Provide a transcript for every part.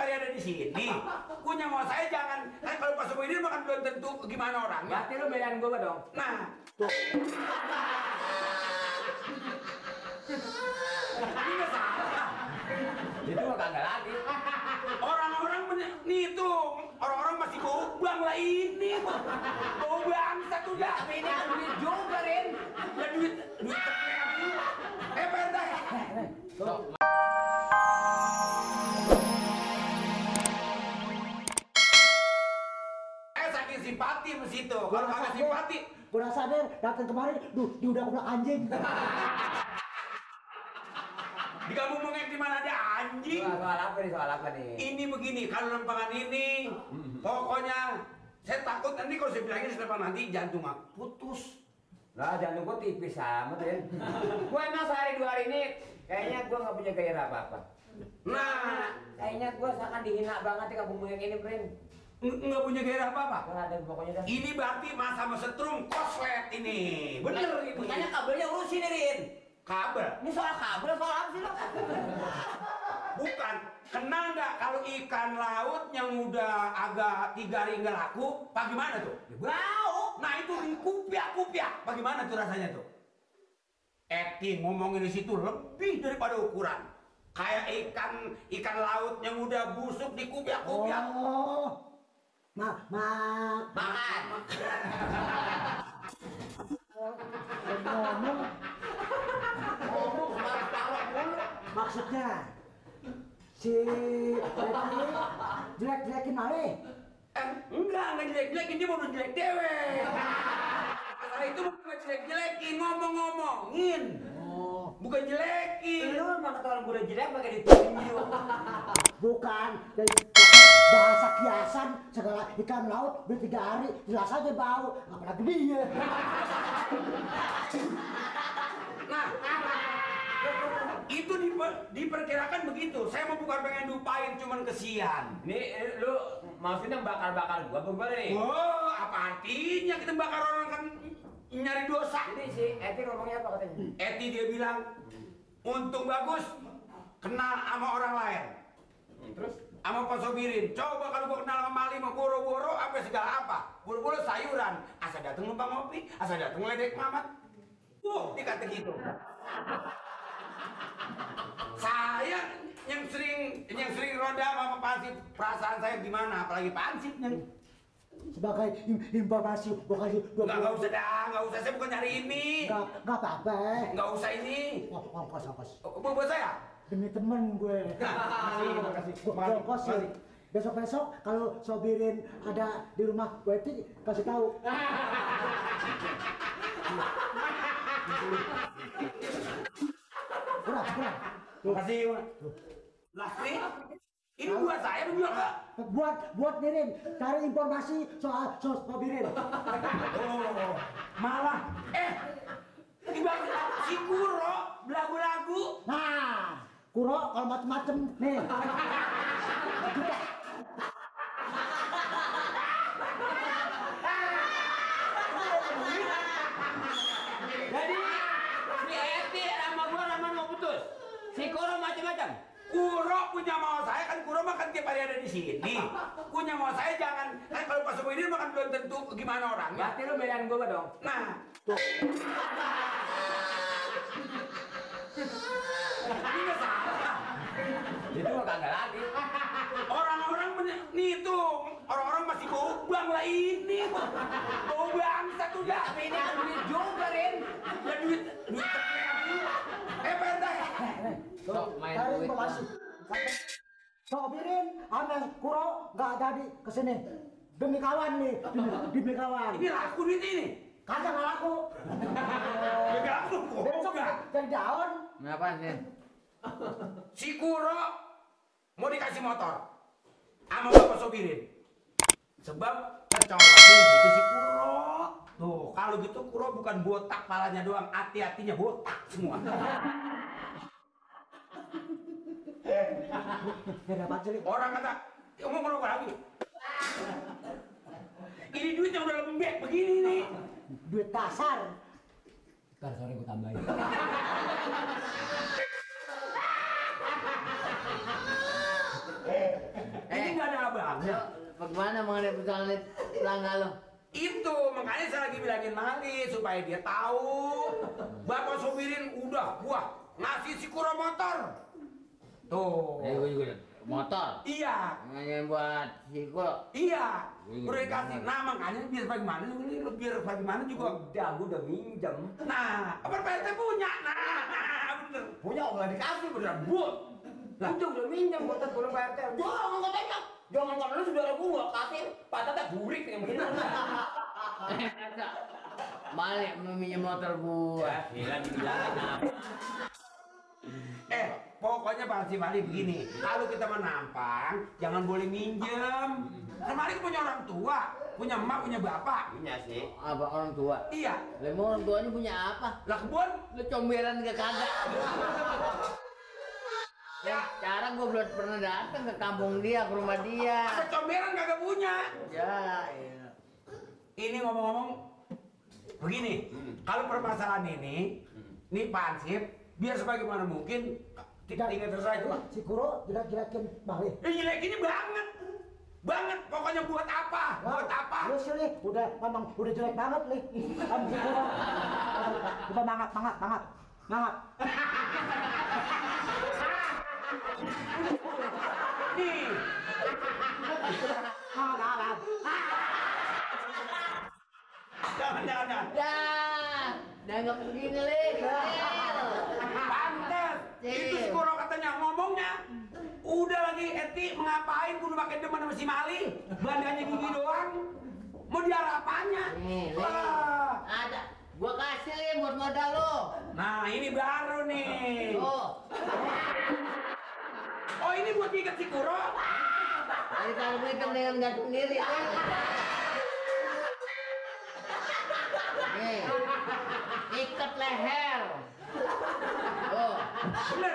hari ada di sini. Punya mau saya jangan. Kan kalau Pak Soebidi makan belum tentu gimana orangnya. Berarti lu belain gua dong. Nah, tuh. Ini nggak salah. Itu mah kagak lagi. Orang-orang nih tuh, orang-orang masih bau bang lah ini. Bau bangsa tuh dah. Tapi ini kan duit juga, Rin. Ya duit temen. Pak RT. Tuh. Saking simpati di situ. Kalau kagak simpati, Gua sadar datang kemarin, dia udah bilang anjing. ngomongin di mana ada anjing. Soal apa nih? Ini begini, kalau lempangan ini, pokoknya saya takut nanti kalau saya bilangin selepas nanti jantung aku putus. Lah jantung gua tipis amat, Rin. Gua emang sehari 2 hari ini kayaknya gua nggak punya gairah apa-apa. Nah, Kayaknya gua seakan dihina banget di kampung yang ini, Rin. nggak punya gairah apa-apa. Gak ada pokoknya dah. Ini berarti masa setrum koslet ini. Bener ini. Makanya kabelnya urusin nih, Rin. Kabel. Ini soal kabel, soal apa sih lo? Bukan. Kenal nggak kalau ikan laut yang udah agak 3 hari nggak laku, bagaimana tuh? Bau. Nah itu kupiak. Bagaimana tuh rasanya tuh? Acting ngomongin di situ lebih daripada ukuran. Kayak ikan laut yang udah busuk di kupiak-kupiak. Oh, makan. Ngomong, maksudnya si Betty jelek-jelekin Ale. Enggak jelek-jelekin, dia mau jelek dewe. Masalah itu bukan jelek-jelekin, ngomong-ngomongin. Oh, Bukan jelekin. Lu emang kata orang gue udah jelek pakai ditunjuk. bukan. Dari bahasa kiasan segala ikan laut udah 3 hari jelas aja bau, apalagi dia. Nah, itu diperkirakan begitu. Saya mau bukan pengen lupain, cuman kesian. Nih lu maksudnya bakar gua apa nih? Oh, apa artinya kita bakar orang kan nyari dosa? Jadi si Eti ngomongnya apa katanya? Eti dia bilang, untung bagus kenal sama orang lain. Terus? Sama Pak Sobirin, coba kalau gua kenal sama Mali, sama Boro-Boro, apa segala apa. Boro-boro sayuran, asal dateng numpang ngopi, asal dateng ledek mamat. Dia kata gitu. Saya yang sering roda sama Pansip, perasaan saya gimana, apalagi Pansipnya. Sebagai informasi gua kasih 20. Nggak usah dah, nggak usah, saya bukan nyari ini. Nggak apa-apa. Nggak usah ini. Ongkos. Buat saya? Demi temen gue. Makasih. Gue ongkos sih. Besok-besok kalau Sobirin ada di rumah gue itu kasih tahu. Kurang. Makasih. Lah, ini buat saya juga nggak? Buat Nirin, cari informasi soal Sobirin. Oh, malah, tiba si Kuro belagu-lagu. Nah, Kuro kalau macem-macem nih. Juga. Jadi si Eti sama gua Rahman mau putus. Si Koro macam-macam. Kuro punya mau saya kan Kuro makan tiap hari ada di sini. Punya mau saya jangan. Kan kalau Pak Soebidi makan belum tentu gimana orangnya. Berarti lu belain gua dong. Nah, tuh. Ini nggak salah. Itu mah kagak lagi. Orang-orang nih tuh, orang-orang masih bau bang lah ini. Bau bangsa tuh dah. Tapi ini kan duit juga, Rin. Ya duit temen. Pak RT. Tuh, main Cari duit. informasi. Sobirin sama Kuro nggak jadi kesini. Demi kawan nih, demi kawan. Ini laku duit ini. Kagak nggak laku. Gak laku. Besok jadi daun. Ngapain sih? Si Kuro mau dikasih motor sama Bapak Sobirin. Sebab kecolokin gitu si Kuro. Tuh, kalau gitu Kuro bukan botak palanya doang, hati-hatinya botak semua. Orang kata, mau ngerokok lagi. Ini duit yang udah lembek begini nih. Duit kasar. Ntar sore gua tambahin. Ya. Bagaimana mengenai persoalan pelanggan lo? Itu makanya saya lagi bilangin Mali supaya dia tahu. Bapak sopirin udah gua ngasih si Kuro motor. Tuh. Gue juga motor. Iya. Yang buat si Kuro. Iya. Udah dikasih. Nah makanya biar bagaimana juga biar bagaimana juga. Udah, gua udah minjem. Nah, apa Pak RT punya? Nah, bener. Punya nggak dikasih beneran, Bu. Lah, udah minjem motor gua Pak RT. Jangan katanya. Jangan kalau lu saudara gua kasih patah tak burik yang bener. Balik meminjam motor gua. Gila dibilangin apa? Pokoknya Pak Haji Mali begini, kalau kita menampang, jangan boleh minjem. Kan Mali punya orang tua, punya emak, punya bapak. Punya sih. Apa orang tua? Iya. Lemong orang tuanya punya apa? Lah kebun? Lu comberan gak kagak? Ya, sekarang gua belum pernah datang ke kampung dia, ke rumah dia. Ada comberan kagak punya. Ya, iya. Ini ngomong-ngomong begini, kalau permasalahan ini Pak Hansip, biar sebagaimana mungkin tinggal terus aja. Si Kuro jelek-jelekin balik. Jelekinnya banget. Pokoknya buat apa? Buat apa? Lu sih nih, memang udah jelek banget nih. Kan si Kuro. Coba mangap. Nih. Mangap. Jangan. Ya, dianggap begini, Lik. Pantes. Itu si Kuro katanya ngomongnya. Udah lagi Eti ngapain kudu pakai demen sama si Mali? Bandanya gigi doang. Mau diarah apanya? Nih, Lik. Wah. Ada. Gua kasih, Lik, buat modal lo. Nah, ini baru nih. Oh, Oh, ini buat ikat si Kuro. dari kalau belikan dengan gantung diri. Nih, ikat leher. Oh, Bener.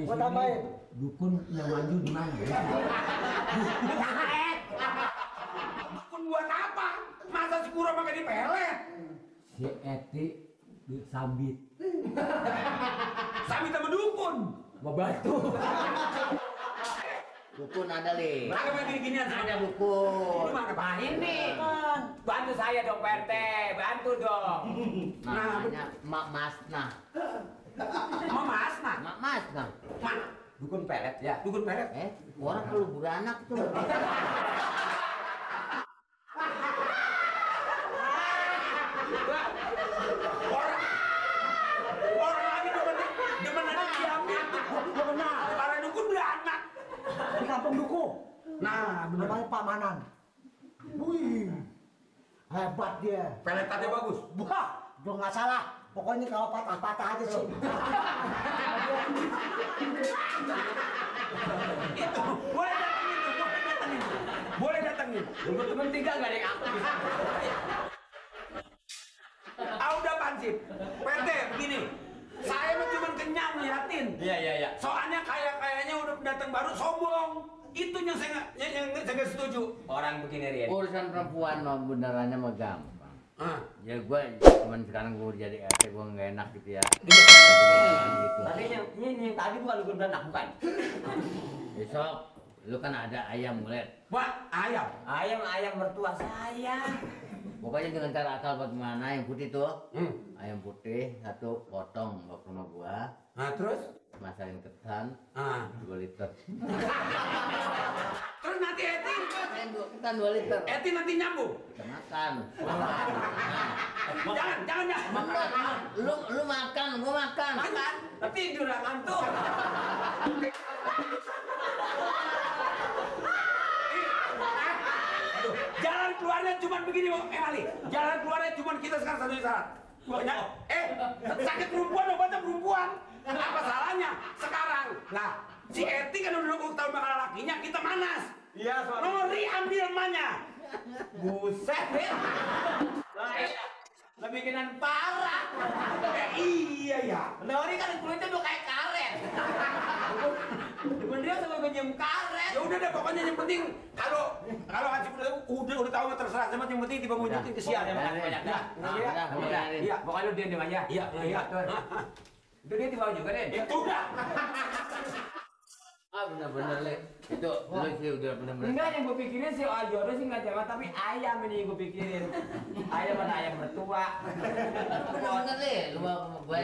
Gua tambahin. Dukun yang maju di mana? Dukun buat apa? Masa si Kuro pakai dipelet? Si Eti disambit. Sami sama dukun. Mau batu. dukun ada, Lik. Kagak pakai ginian Ada saja. dukun. Ini mana Pak? Ini. Bantu saya dong Pak RT. Bantu dong. Namanya Mak Masna. Mas, nah. Mak Masna. Mana? Dukun pelet ya. Dukun pelet. Orang perlu beranak tuh. Orang lagi demen ada diambil. Gua kenal. Para dukun beranak. Di kampung Duku. Nah, bener. Namanya Pak Manan. Wih. Hebat dia. Peletannya bagus. Wah, gua nggak salah. Pokoknya kalau patah-patah aja sih. Itu boleh datangin. Temen tiga nggak ada yang aku. Udah Pansip. PT begini. Saya mah cuma kenyang liatin. Iya. Soalnya kayaknya udah datang baru sombong. Itu yang saya nggak setuju. Orang begini Rian. Urusan perempuan mah benerannya mah gampang. Ya gue cuman sekarang gue jadi RT gue nggak enak gitu ya. Gitu. Tadi yang tadi bukan dukun beranak bukan? Besok lu kan ada ayam mulet. Wah, ayam. Ayam mertua saya. Pokoknya dengan cara akal bagaimana yang putih tuh. Hmm. Ayam putih satu potong bawa ke rumah gua. Nah, terus? Masakin ketan 2 liter. Terus nanti Eti? Ketan 2 liter. Eti nanti nyambung. Kita makan. Jangan. Makan. Lu makan, gua makan. Makan. Tidur lah ngantuk. Jalan keluarnya cuma begini, Ali. Jalan keluarnya cuma kita sekarang satu syarat. Banyak. Sakit perempuan obatnya perempuan. Apa salahnya sekarang? Nah, si Eti kan udah 20 tahun bakal lakinya, kita manas. Iya, soalnya. Nori ambil emaknya. Buset, lebih bikinan parah. Iya ya. Nori kan kulitnya udah kayak karet. Dukun dia sampai pinjem karet. Ya udah deh, pokoknya yang penting kalau Haji udah tahu mah terserah, yang penting tiba ngunjukin kesian ya. Iya, pokoknya lu diam aja. Iya. Itu dia tiba juga deh. Itu udah. Ah bener-bener Le. Itu lu sih udah bener-bener. Enggak, yang gue pikirin sih jodoh sih nggak jangan, tapi ayam ini yang gue pikirin. Ayam ada ayam mertua. Bener-bener Le, lu mau gue